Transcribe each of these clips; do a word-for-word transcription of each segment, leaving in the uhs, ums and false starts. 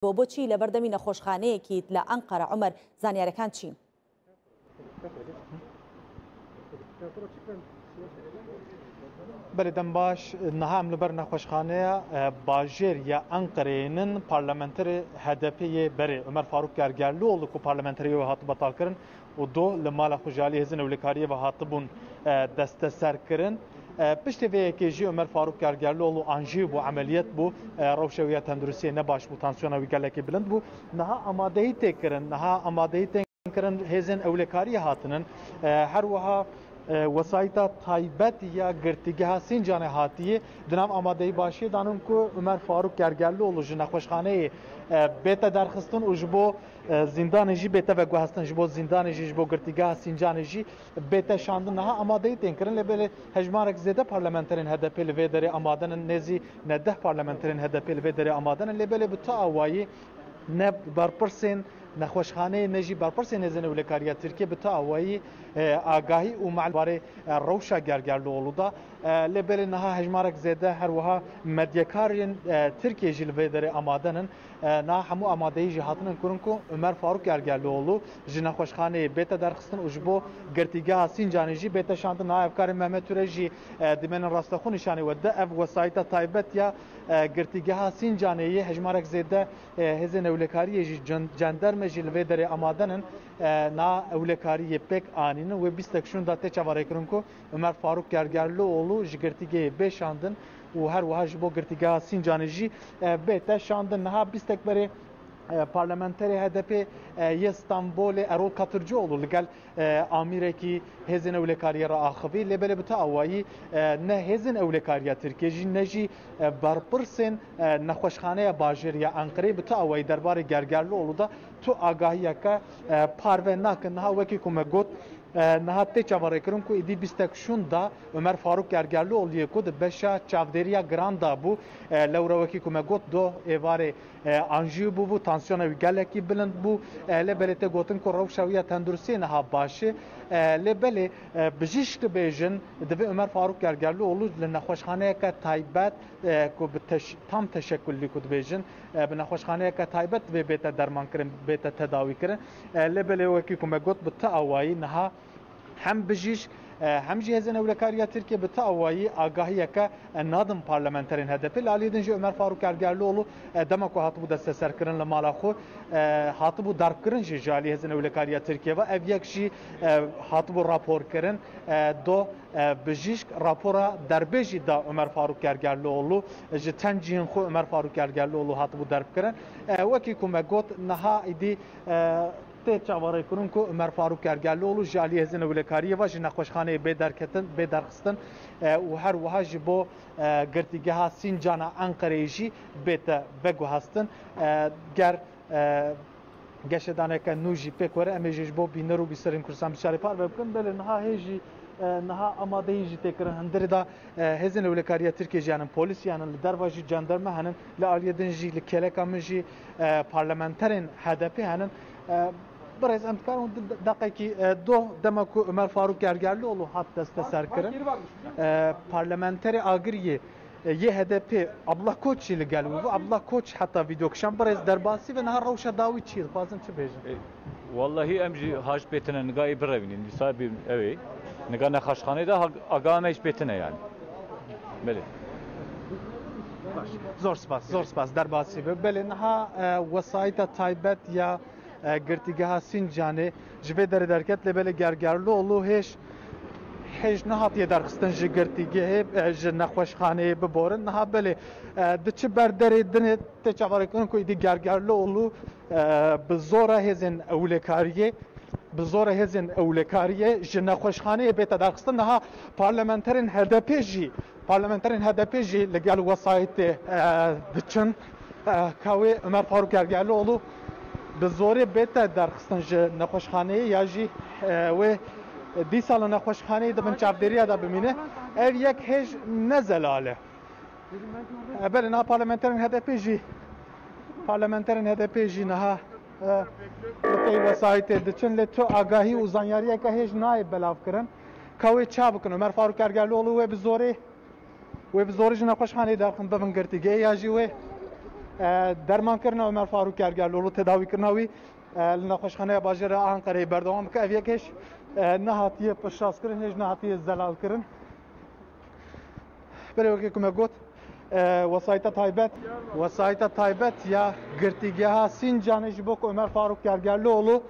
بۆ بۆچی لە بەردەمی نەخۆشخانەیەکیت لە ئەنقەرە؟ عومەر، زانیارەکان چین؟ Belê, dem baş. Niha em li ber nexweşxaneya, e, bajêr ya Enqereyê nin. Parlamenterê H D P yê berê Ömer Faruk Gergerlioğlu ku parlamenterê wê hat betalkirin û do li mala xwe ji alî hêzên ewlekariyê ve hatibûn, e, desteserkirin. E, piştê vê yekê jî Ömer Faruk Gergerlioğlu anjiyo bû, emeliyet bû, e, rewşa wî ya tenduristiyê ne baş bû, tansiyona wî gelekî bilind bû. Niha amadehî tê kirin, niha amadehî tên kirin, hêzên ewlekariyê hatinin. E, her wiha, e, wesayîta taybet ya girtîgeha Sincanê hatiye. Di nav amadehî başiyê de nin ku Ömer Faruk Gergerlioğlu ji nexweşxaneyê, e, bête derxistin û ji bo, e, zîndanê jî bête veguhestin, ji bo zîndanê jî, ji bo girtîgeha Sincanê jî bête şandin. Niha amadehî tên kirin, lê belê hejmarek zêde parlamenterên H D P li vê derê amade nin, nêzî ne deh parlamenterên H D P li vê derê amade nin, lê belê bi tu awayî ne berpirsên nexweşxaneyê ne jî berpirsên hêzên ewlekariya Tirkiyê bi tu awayî, e, agahî û mal barê, e, rewşa Gergerlioğlu da. E, lê belê niha hejmarek zêde her wiha medyakarên, e, Tirkiyê jî li vê derê amade nin. E, niha hemû amadeyî jî hatine kirin ku Ömer Faruk Gergerlioğlu ji nexweşxaneyê bête derxistin û ji bo girtîgeha Sincanê jî bête şandin. Niha evkarê Mehmet Ture jî, e, dîmenên rastexwe nîşanî we dide. Ev wesayîta taybet ya, e, girtîgeha Sincanê yê hejmarek zêde, e, hêzên ewlekariyê jî, cen-, cenderme jî li vê derê amade nin, e, niha ewlekariyê pêk anînin. Wê bîstek şûnda tê çaverêkirin ku Ömer Faruk Gergerlioğlu ji girtîgehê bê şandin û her wiha ji bo girtîgeha Sincanê jî, e, bête şandin. Niha bîstek berê, e, parlamenterê H D P, e, yê Stenbolê Erol Katırcıoğlu li gel, e, amîrekî hêzên ewlekariyê re axivî. Lê belê bi tu awayî, e, ne hêzên ewlekariya Tirkiyê jî ne jî, e, berpirsên, e, nexweşxaneya bajêr ya Enqereyê bi tu awayî derbarê Gergerlioğlu de tu agahiyeke, e, parve nakin. Niha wekî ku me got, e, niha tê çaverêkirin ku êdî bîstek şûnda Ömer Faruk Gergerlioğluyê ku di beşa çavdêriya giran de bû, e, lewra wekî ku me got do êvarê, e, anjiyo bûbû, tansiyona wî gelekî bilind bû. E, lê belê tê gotin ku rewşa wî ya tenduristiyê niha baş e. E, lê belê, e, bijîşk dibêjin, divê Ömer Faruk Gergerlioğlu li nexweşxaneyeke taybet, e, ku bi teş-, tam teşekullî ku dibêjin, e, bi nexweşxaneyeke taybet divê bête dermankirin, bête tedawîkirin. E, lê belê wekî ku me got bi ti awayî niha hem bijîşk, e, hem jî hêzên ewlekariya Tirkiyê bi ti awayî agahiyeke, e, nadin parlamenterên H D P. Li aliyê din jî Ömer Faruk Gergerlioğlu, e, dema ku hatibû desteserkirin li mala xwe, e, hatibû derbkirin jî ji alî hêzên ewlekariya Tirkiyê ve. Ev yek jî, e, hatibû raporkirin, e, do, e, bijîşk rapora derbê jî da Ömer Faruk Gergerlioğlu. Ji ten cihên xwe Ömer Faruk Gergerlioğlu hatibû derbkirin. E, wekî ku me got, niha êdî, e, tê çaverêkirin ku Ömer Faruk Gergerlioğlu ji alî hêzên ewlekariyê ve ji nexweşxaneyê bê derketin, bê derxistin, e, û her wiha ji bo, e, girtîgeha Sîncana Enqereyê jî bête veguhestin. E, ger, e, geşedaneke nû jî pêk were, em ê jî ji bo bîner û bîserên Kurdistan bi şarê parve bikin. Belê niha hê jî, e, niha amadeyî jî tê kirin. Hundirê de, e, hêzên ewlekariya Tirkiyê jî henin, polîs jî henin, li derva jî cenderme henin, li aliyê din jî, li kêleka min jî, e, parlamenterên H D P henin. E, birêz, em dikarin di-, deqekî, e, doh dema ku Ömer Faruk Gergerlioğlu hat desteserkirin, e, parlamenterê Agiriyê, e, yê H D P Abdullah Koç jî li gel wî bû. Abdullah Koç heta vîdeo kişand. Birêz, derbasî ve niha rewşa dawî çi ye? Dixwazin çi bêjin? E, wallahî em jî haş bêtine, niga ê birevînin. Dîsa bî ew ê. Niga nexweşxanê de ha-, aga me jî bêtine yani. Belê. Baş. Zor spas, zor spas. Derbasî be. Belê, niha, e, wesayîta taybet ya, e, girtîgeha Sincanê ji vê derê derket, lê belê Gergerlioğlu hêj, hêj nehatiye derxistin ji girtîgehê, e, ji nexweşxaneyê biborin. Niha belê, e, diçi ber derê dinê, tê çaverêkirin ku êdî Gergerlioğlu, e, bi zora hêzên ewlekariyê, bi zora hêzên ewlekariyê ji nexweşxaneyê bête derxistin. Niha parlamenterên H D P jî, parlamenterên H D P jî li gel wesayîtê, e, diçin, e, ka wê Ömer Faruk Gergerlioğlu bi zorê bête derxistin ji nexweşxaneyê ya jî, e, wê dîsa li nexweşxaneyê di bin çavdêriya de bimîne. Ev yek hêj ne zelal e. E, belê, niha parlamenterên H D P jî, parlamenterên H D P jî niha, e, bi pey wesayîtê diçin, lê tu agahî û zanyariyeke hêj nayê belavkirin. Ka wê ça bikin? Ömer Faruk Gergerlioğlu wê bi zorê, wê bi zorê ji nexweşxaneyê derxin, bibin girtîgehê, ya jî wê, E, dermankirina Omer Farûk Gergerlioğlu, tedawîkirina wî, e, li nexweşxaneya bajêra Anqereyê berdewam bike. Ev yek hêj, e, nehatiye piştrast kirin, hêj nehatiye zelal kirin. Belê wekî ku me got, e, wesayîta taybet, wesayîta taybet ya girtîgeha Sîncanê ji bo ku Omer Farûk Gergerlioğlu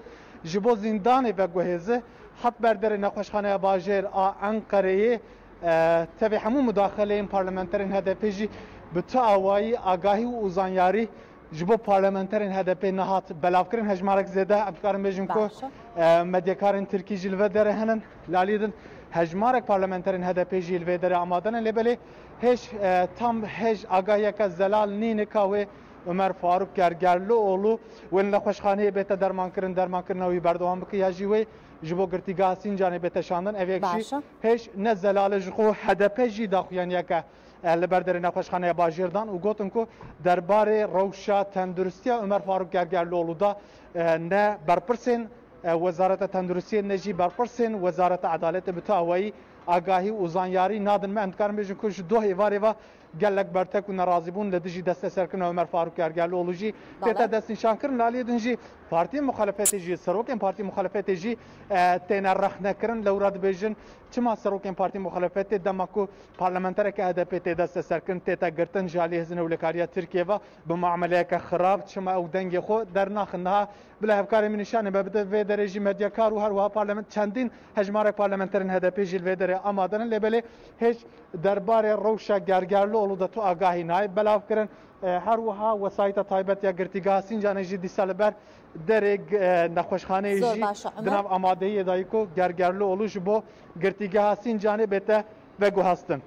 ji bo zîndanê veguhêze, hat ber derê nexweşxaneya bajêr a Enqereyê, e, tevê hemû mudaxileyên parlamenterên H D P jî bi tu awayî agahî û uzanyarî ji bo parlamenterên H D P nehat belavkirin. Hejmarek zêde, em dikarin bêjin ku, Baş e. e, medyakarên Tirkî jî li vê derê henin. Lalî din hejmarek parlamenterên H D P jî li vê derê amade ne. Lê belê hêj, e, tam hêj agahiyeke zelal nîne ka wê Omer Farûk Gergerlioğlu wê li nexweşxaneyê bête dermankirin, dermankirina wî berdewam bike ya jî wê ji bo girtîgeha Sîncanê bête şandin. Ev yek jî Baş e. hêj ne zelal e, ji xwe H D P jî daxuyaniyeke, e, li ber derê nexweşxaneya bajêr dan û gotin ku derbarê rewşa tenduristiya Omer Farûk Gergerlioğlu da, e, ne berpirsên, e, Wezareta Tenduristiyê ne jî berpirsên Wezareta Edaletê bi tu awayî agahî û zanyarî nadin me. Em dikarin bêjin ku ji doh êvarê ve gelek bertek û nerazîbûn li dijî desteserkirina Omer Farûk Gergerlioğlu jî Belê. tête destnîşankirin. Li aliyê din jî partiyên muxalefetê jî, serokên partiyên muxalefetê jî, e, têne rexnekirin. Lewra dibêjin, çima serokên partiyên muxalefetê dema ku parlamentereke H D P tê desteserkirin, tête girtin, ji alî Hêzên Ewlekariya Tirkiyê ve bi muameleyeke xirab, çima ew dengê xwe dernaxin? Niha bila hevkarê min nîşanê me bide, vê derê jî medyakar û her wiha parlament, çendîn hejmarek parlamenterên H D P jî li vê derê amade ne. Lê belê hêj derbarê rewşa Gergerlioğlu de tu agahî nayê belavkirin. E, her wiha wesayîta taybet ya girtîgeha Sîncanê jî dîsa li ber derê, e, nexweşxaneyê Zor jî baş e, Omer. di nav amadeyiyê de ye ku Gergerlioğlu ji bo girtîgeha Sîncanê bête veguhestin.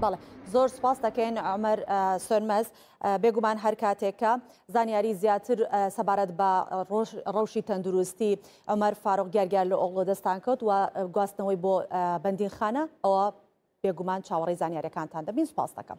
Belê. Zor spas dikin Omer, e, Sönmez. E, bêguman her katêk e zanyarî ziyadtir, e, sebaret bi, e, roj-, rewşî tenduristî Omer Farûk Gergerlioğlu destan kewt û, e, guhastinê wî bo, e, bendînxane, ew bêguman çaverê zanyariyekanitan dibin. Spas dikim.